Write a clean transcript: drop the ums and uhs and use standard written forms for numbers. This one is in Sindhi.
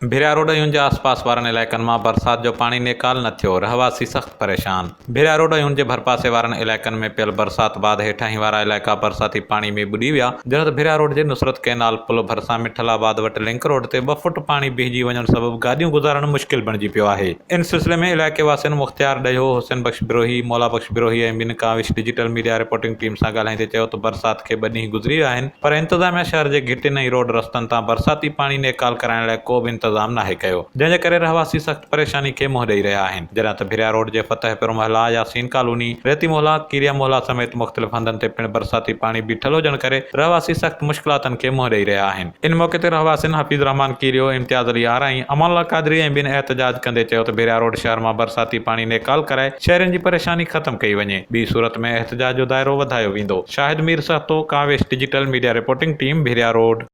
ڀريا روڊ ۽ ان جي آسپاس وارن علائقن مان برسات جو پاڻي نيڪال نه ٿيو، رهواسي سخت پريشان. ڀريا روڊ ۽ ان جي ڀرپاسي وارن علائقن ۾ پيل برسات بعد هيٺاهين وارا علائقا برساتي پاڻي ۾ ٻڏي ويا، جڏهن ته ڀريا روڊ جي نصرت ڪئنال پل ڀرسان مٺل آباد وٽ لنڪ روڊ تي ٻه فوٽ پاڻي بيهجي وڃڻ سبب گاڏيون گذارڻ مشڪل بڻجي پيو آهي. ان سلسلي ۾ علائقي واسين مختيار ڏهيو، حسين بخش بروهي، مولا بخش بروهي ۽ ٻين ڪاوش ڊجيٽل ميڊيا رپورٽنگ ٽيم سان ڳالهائيندي چيو ته برسات کي ٻه ڏينهن گذري ويا آهن پر انتظاميا شهر جي گهٽين ۽ روڊ رستن تان برساتي پاڻي نيڪال ڪرائڻ لاء ڪو به انتظام ناهي ڪيو، جنهن جي ڪري رهواسي سخت پريشاني کي منهن ڏئي رهيا آهن، جڏهن ته ڀريا روڊ جي فتح پور محلا، ياسين ڪالوني، ريتي محلا، ڪيريا محلا سميت مختلف هنڌن تي پڻ برساتي پاڻي بيٺل هجڻ ڪري رهواسي سخت مشڪلاتن کي منهن ڏئي رهيا آهن. ان موقعي تي رهواسين حفيظ الرحمان ڪيريو، امتياز علي آرائين، امان الله قادري ۽ ٻين احتجاج ڪندي چيو ته ڀريا روڊ شهر مان برساتي پاڻي نيڪال ڪرائي شهرين جي پريشاني ختم ڪئي وڃي، ٻي صورت ۾ احتجاج جو دائرو وڌايو ويندو. Shahid Mir Sahto, Kawish digital media reporting team, Bhiria road.